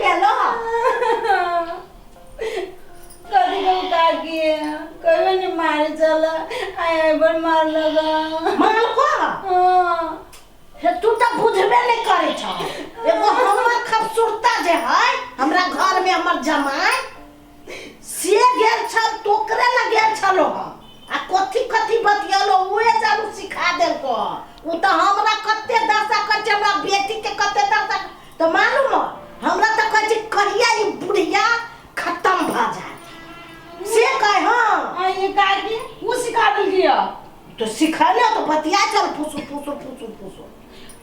गेलो? कथी कहू काकी, कहियो नहि मारै छल, आइ एहि मार लगा। मारलको? हाँ। हे, तू तऽ बुझबे नहि करै छह। एगो हमर खूबसूरता जे है हमरा घर में, हमर जमाई से गेल छल, तोकरे लग गेल छलो हम आ कथी कथी बतियलो, उहे जानू सिखा देलको। उ तऽ हमरा कते दशा करै छै, हमरा बेटी के कते दशा तऽ मालूम है। हमरा तऽ कहै छै कहिया ई बुढ़िया खत्म भऽ जाए से कहे। हाँ। आ ये काकी उ सिखा देलकी है? तो सिखले तो बतिया चल फुसु फुसु फुसु फुसु।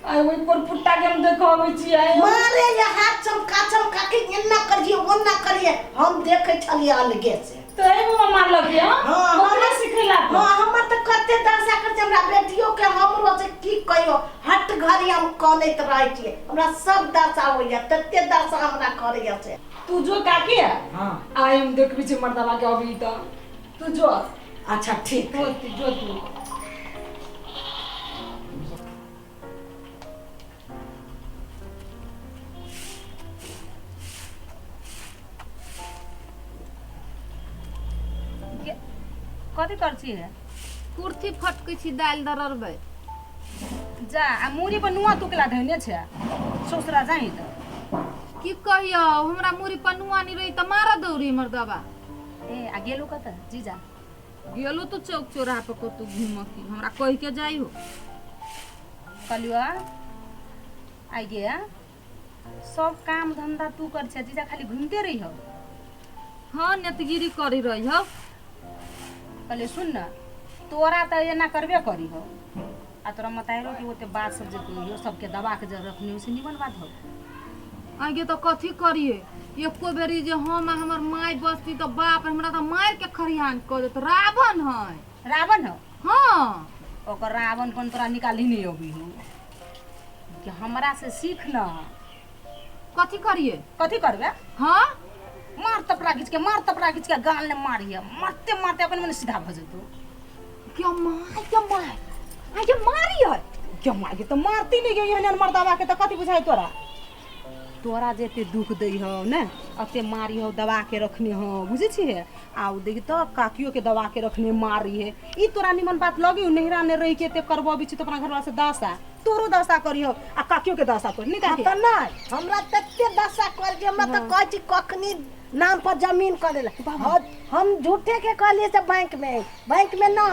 आइ ओहि पर पुट्टा के हम देखबै छियै। मारे ये हाथ चमका चमका के, एना करिए ओना करिए, हम देखे छलिए अलगे से। तऽ एहि मुँह मारलक ये? हाँ। ओकरे सिखेला पर। हाँ, हमर तऽ कते दशा कर छै हमरा बेटियो के, हमरो से की कहियो, हट घड़ी हम कनैत रहै छियै। हमरा सब दशा होइया, तते दशा हमरा करैया से। तू जो काकी। हाँ। आइ हम देखबै छियै मर्दाबा के अभी तऽ तू जो। अच्छा ठीक। जो तू, जो तू। कथी कर छी है? कुर्थी फटकै छी, दालि दररबै। जा, आ मूड़ी पर नुआ तुकला धैने छै, ससुरा जाही तऽ। की कहियौ, हमरा मूड़ी पर नुआ नहि रही तऽ मारऽ दौड़ी मर्दबा। ए, आ गेलू कतऽ जीजा? गेलो तो चौक चौराहा पर कतौ घूमऽ की, हमरा कहि के जाइ हो। कहलियो आइ गे, सब काम धंधा तू कर छै, जीजा खाली घूमते रही हो? हाँ, नेतगिरी करी रही हो। कहलियो सुन न, तोरा तऽ एना करबे करी हो आ तोरा मताइरो के ओते बात सब जे कहियो, सबके दबा के जे रखने हो से निमन बात हो। आगे तऽ कथी करिए? एको बेरी जे हम आ हमर माय बसती तऽ बाप रे, हमरा तऽ मारि के खरिहान कऽ देत। रावण है। रावण हो? हाँ। ओकर रावण पन तोरा निकाली नहीं अबी हो कि हमरा से सीख न। कथी करिए? कथी करबे? हाँ। मार तपड़ा खींच के, मार तपड़ा खींच के गाल ने मारिए, मारते मारते अपन मने सीधा भऽ जेतौ। क्या माय, क्या माय, आगे मारी है? क्या मार के तऽ मारती नहीं गई एहन मर्दाबा के तऽ कथी बुझाइ तोरा? तोरा जे एते दुख दै हौ ने, एते मारी हौ, दबा के रखने हौ, बुझै छिहे? आ ओ देखी तऽ काकियो के दबा के रखने मारी है, ई तोरा निमन बात लगी? नहिरा ने रही के एते करबो छी तऽ अपना घरवाला से दशा, तोरो दशा करी हौ आ काकियो के दशा करी नहीं काकी? तऽ नहि, हमरा तते दशा कर जे हमरा तऽ कहै छी कखनी नाम पर जमीन कर ले। हम झूठे के कहलिए से बैंक में, बैंक में ना।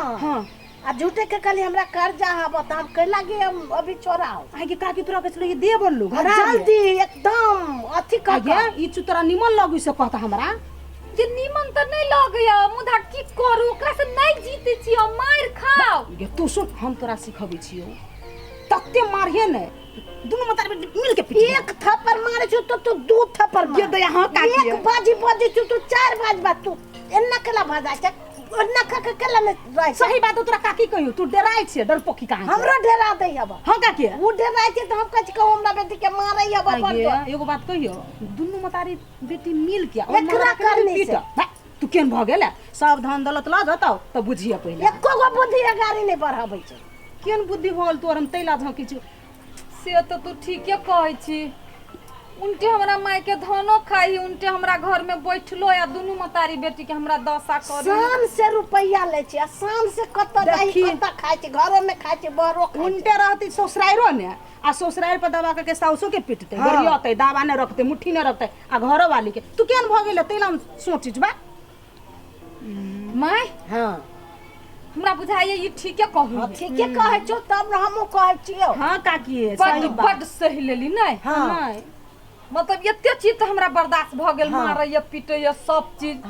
आ झूठे के कहलिए हमरा कर्जा हब तऽ हम कैला गे हम अभी छोड़ाओ। आगे काकी तोरा कहै छलै दे बोललू आ जल्दी एकदम अथी कर। आगे ई चु तोरा निमन लगै से कहता हमरा? जे नीमन तऽ नहि लगैया, मुदा की करू, ओकरा से नहि जीते छी, हम मारि खाओ। गे तू सुन, हम तोरा सिखबै छियौ, तते मारिहे ने दुनू मतार मिल के पीट। एक थप्पड़ मारे छु तो तू दू थप्पड़ मार। ये दया। हाँ काकी। एक बाजी बाजी छु तू चार बाज बाज। तू एन्ना केला भजा छै, ओन्ना खा के केला ने रहै छै? सही बात तोरा काकी कहियो, तू डराइ छियै डरपोकी कहाँ के। हमरो डरा दै हब। हाँ काकी। उ डराइ छै तऽ हम कहै छी कहू हमरा बेटी के मारै हब आगे, बड़ जोर। एगो बात कहियो, दुनू मतारी बेटी मिल के एकरा करनी से। तू केहन भऽ गेल? सब धन दौलत लऽ जतौ तऽ बुझिए पहिले। एको गो बुद्धि गाड़ी नहि बढ़ाबै छै। केहन बुद्धि भऽ गेल तोहर, हम तैला झाँकी छी। से तऽ तू ठीके कहै छी, उनटे हमरा माय के धनो खाई, उनटे हमरा घर में बैठलो या दुनू मतारी बेटी के हमरा दशा करी। शाम से रुपैया लै छै आ शाम से कतऽ जाइ, देखी। कतऽ खाइ छै, घरो में खाइ छै, बाहरो खाइ छै। उनटे रहती ससुराइरो ने आ ससुराइर पर दबा के साउसो के पिटते, गरियते, दावा ने रखते, मुट्ठी ने रखते आ घरो वाली के। तू केहन भऽ गेल तैला हम सोची बा। माय। हाँ। हमरा बुझाइए ई ठीके कहू। हाँ, ठीके कहै छौ, तब ने हमहूँ कहै छियौ। हाँ काकी, बड सही बात। बड सही लेली नहीं? हाँ। नहीं। मतलब एते चीज तऽ हमरा बर्दाश्त भऽ गेल, मारैया पीटैया सब चीज,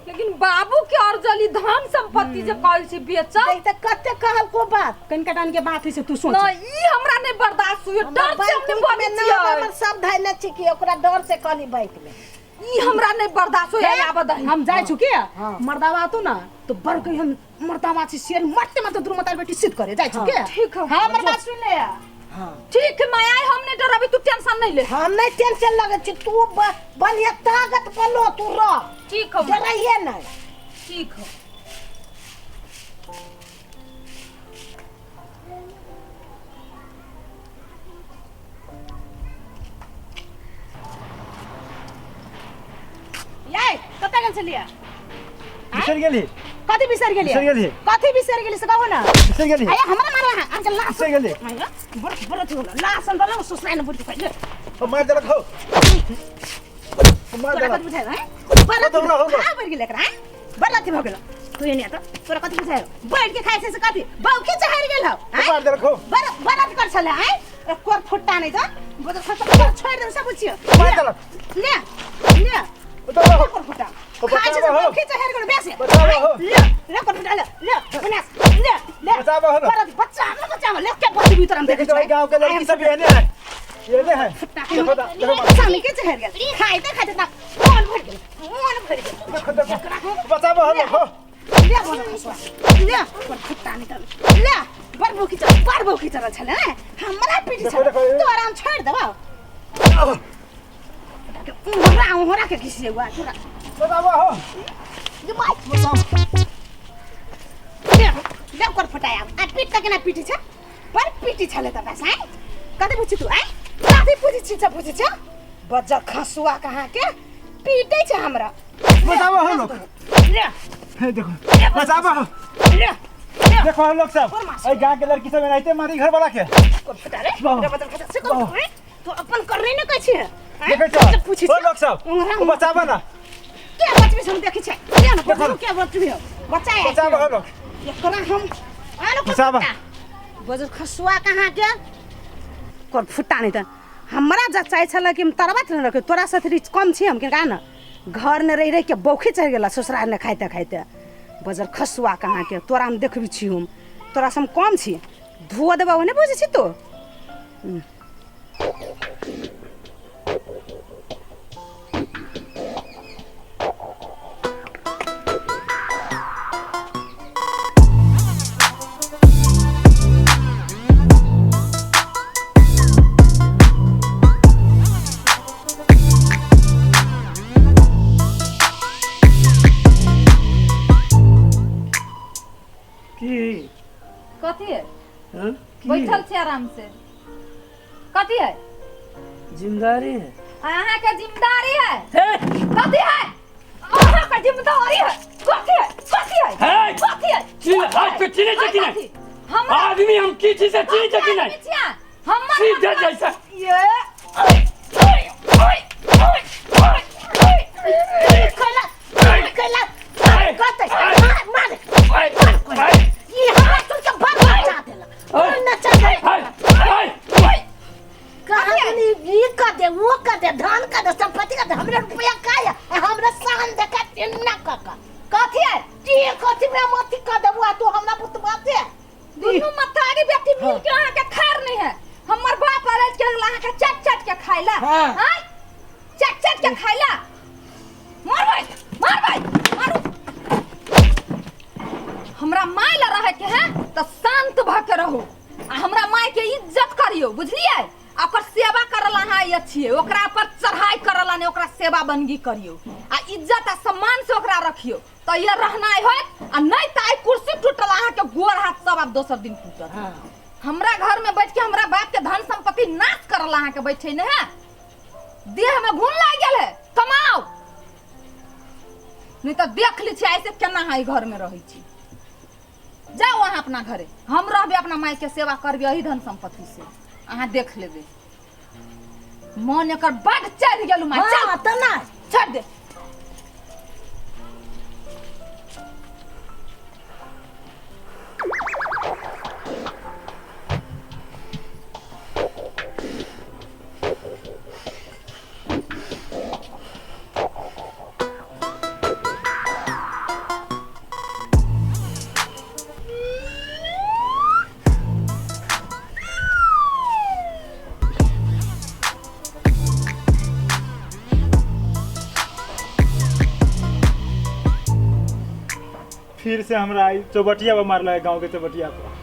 लेकिन बाबू के अर्जली धन संपत्ति जे कहै छै बेचब। देख तऽ कते कहलको बात। कनिका टान के बात है से तू सोच। नहीं, ई हमरा नहीं बर्दाश्त हुए। हमर डर से हम बैंक नहीं उंक में बजै नाम छियै। हमर सब धैने छी कि ओकरा डर से कहली बैंक में। ई हमरा नहीं बर्दाश्त होइया, आबऽ दही। हम जाइ छु के हाँ। मर्दावा तो ना तो बड़ कही हम मर्दावा छी शेर, मारते मारते दुनू मतार बेटी सिद्ध करे जाइ छु के। ठीक है। हाँ, हमर बात सुन ले। हाँ। ठीक है माया, हम नहीं डराबी, तू टेंशन नहीं ले। हम नहीं टेंशन लगे छी, तू बढ़िया ताकत बनो, तू रह। ठीक है। डराइए नहीं। ठीक है। गेल छलियै? बिसरि गेली? कथी बिसरि गेलियै? बिसरि गेली? कथी बिसरि गेली से कहू ना। बिसरि गेली? अरे हमरा मारवा अहाँ के लाश बिसरि गेली? बड़ बड़ अथी होला लाश अंदर ना ससुराल ने बुझि पहिले। ओ मार देलक हौ, मार तोरा देलक। कथी बुझाइ हैं? बड़ अथी दौड़ा हो। खा बढ़ गेल एकरा हैं? बड़ अथी भऽ गेल। तू एने आ त तोरा कथी बुझाइ बैठ के खाइ छै से कथी बौखी चढ़ि गेल हौ हैं? मार देलक हौ। बड़ बड़ अथी कर छले हैं? कोर फुट्टा नहीं छ बदल खतम छोड़ दे सब बुझियो। मार देलक। ले ले दौड़ा हो। कोर फुट्टा ओ खाइ छै बचाबो हो। बौखी चढ़ि गेल बेसी। बचाबो हो। ले ले कोर फुट्टा ले ले विनाश ले ले बचाबो हो। बड़ अथी बच्चा बच्चा ले के बच्ची भीतर हम देखै तो गांव के लड़की सब एहने है, एहने है। देखो दा, देखो। सामने के चढ़ गेल खाइते खाइते ना मन भर गेल, मन भर गेल। देखो देखो, बचाबो हो लोग हो। ले बोलो खसुआ ले बड़ फुट्टा निकल ले। बड़ भूखी चल, बड़ भूखी चलल छले ने हमरा पीठी देखो, छल। देखो, तो आराम छोड़ देबौ उहरा उहरा के घिसिए हुआ तोरा। बचाबो हो। ये माय ले ले कर फटाया आ पीट त केना पीटी छ बड़ पीटी छले त बस हैं कथी पूछि तू हैं कथी पूछि छी छ पूछि छ बज्जर खसुआ कहाँ के पीटे छ हमरा। बचाबो हो लोग। ले हे देखो, बचाबो हो। ले ले देखो हम लोग सब ए गांव के लड़की सब एनाहिते मारी घर वाला के। कर फटा रे बाबा। रे बज्जर खसुआ से कर तू हैं? तू अपन करने न कहै छी हैं? देखै छ से पूछि ओ लोग सब उंगरा ओ बचाबो ना। के बचबी हम देखै छै ले न देखो। बचबी के बचबी हो बच्चा है बचाबो हो लोग। एकरा हम आनो कर बचाबो। फुट्टा। बजर खसुआ कहाँ के कर फुट्टा नहीं त हमरा जचाइ छल कि हम तरबा न रखे तोरा साथ रिच कम छी हम किनका न घर ने रहि रहि के बौखी चढ़ि गेला ससुराल ने खाइते खाइते बजर खसुआ कहाँ के तोरा हम देखबी छी हम तोरा से हम कम छी धो देबा नहि बुझै छी तू। की कथी है? हाँ? की बैठल छी आराम से। कथी है? जिम्मेदारी है। अहाँ के जिम्मेदारी है। हे! कथी है? अहाँ के जिम्मेदारी है। कथी है? कथी है? हे! कथी है? चिन्ह- हाथ पे चिन्है छै कि नहि? कथी? हमरा आदमी हम की चीज से चिन्है छै कि नहि? आदमी छियै। हमर सीधे जैसा। ये ओए ओए ओए ओए ओए ओए कैला कैला कतै मार मार ओए, ओए, ई हमरा सुन के बड़ नचा देलक, बड़ नचा देलक। ओए, ओए, ओए। कहाँ गेली? ई कर दे वो कर दे धन कर दे संपत्ति कर दे हमरा रुपया का है हमरा सहन देखा तेना क क कथी है? की कथी में हम अथी कर देबो आ तू हमरा बुतबाते। दुनू मतारी बेटी मिल के अहाँ के खैर नहीं है। हमर बाप अरज के अहाँ के चट चट के खाइला। हाँ। हैं? चट चट के खाइला। मारबै मारबै मारू। हमरा माय ल रहे के है त शांत भ के रहू आ हमरा माय के इज्जत करियो बुझलियै। आ ओकर सेवा करल अहाँ ये छियै, ओकरा पर चढ़ाई करल ने ओकरा सेवा बनगी करियो आ इज्जत आ सम्मान से ओकरा रखियो त ये रहनाइ होत आ नहीं त आइ कुर्सी टूटल अहाँ के गोर हाथ सब आब दोसर दिन टूटत। हमरा घर में बैठ के हमरा बाप के धन संपत्ति नाश करल अहाँ के बैठे ने है। देह में घुन लाग गेल है कमाओ नहीं तो देख ली छी ऐसे केना अहाँ घर में रहै छी। जाओ अहाँ अपना घरे, हम रहबे अपना माय के सेवा करबे एही धन संपत्ति से अहाँ देख लेबे। मन एकर बड चढ़ि गेल माय। चल हां त ना छोड़ दे। फिर से हमरा ई चौबटिया पर मारला है, गांव के चौबटिया पर।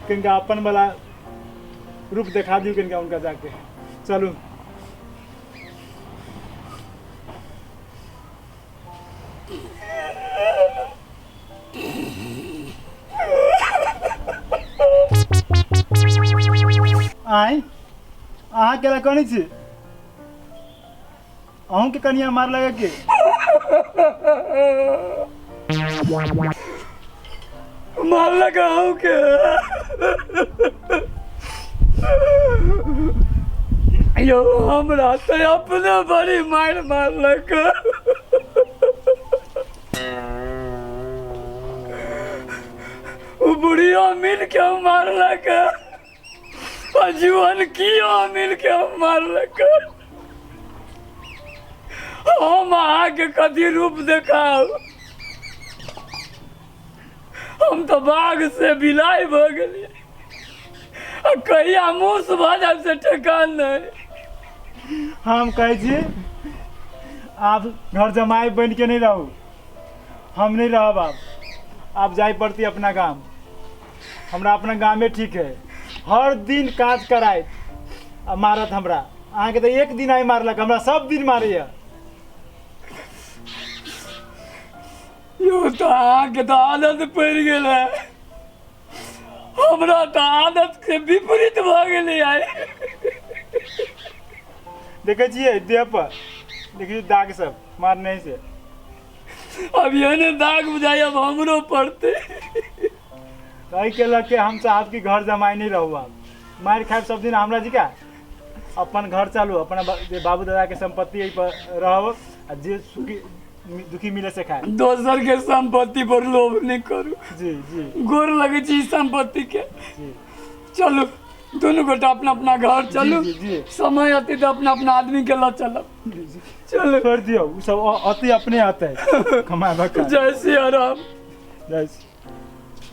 किनका अपन वाला रूप दिखा दियो किनका उनका जाके। चलू आय अहाँ केला कनै छी? अहूँके कनिया मारलक की? मारलक अहूँके? यौ हमरा तऽ अपने बड़ी मारि मारलक। ओ बुढ़ियो मिल के मारलक आ जीवन कियो मिल के मारलक। हम अहाँके कथी रूप देखाउ? हम तऽ बाघ से बिलाइ भऽ गेलियै आ कहिया मूस भऽ जायब से ठेकान नहि। हम कहै छी आब घर जमाइ बनि के नहि रहू, हम नहि रहब आब, आब जाय पड़ती अपना गाम। हमरा अपना गामे ठीक है। हर दिन काज करायत आ मारत हमरा। अहाँके तऽ एक दिन आइ मारलक, हमरा सब दिन मारैया। यौ तऽ अहाँके तऽ आदत पड़ि गेल है, हमरा तऽ आदत के विपरीत भऽ गेलै आइ। देखै छियै देह पर देखियौ दाग सब मारने से। अब एहने दाग बुझाइ अब हमरो पड़तै। एहिके लऽ के हम चाहब कि घर जमाइ नहि रहू, आब मारि खायब सब दिन हमरा जी का। अपन घर चलू, अपना जे बाबू दादाके सम्पत्ति एहि पर रहब आ जे सुखी दुखी मिले से खाए। दोसर के संपत्ति पर लोभ नहीं करू। जी जी। गोर लगे छी संपत्ति के। जी। चलू दुनू गोटा अपना अपना घर चलू। जी, जी। समय अति तऽ अपना अपना आदमी के लऽ चलब। चलू। छोड़ि दियौ ओ सब अति अपने अतै कमाबऽ। जय सिया राम। जय श्री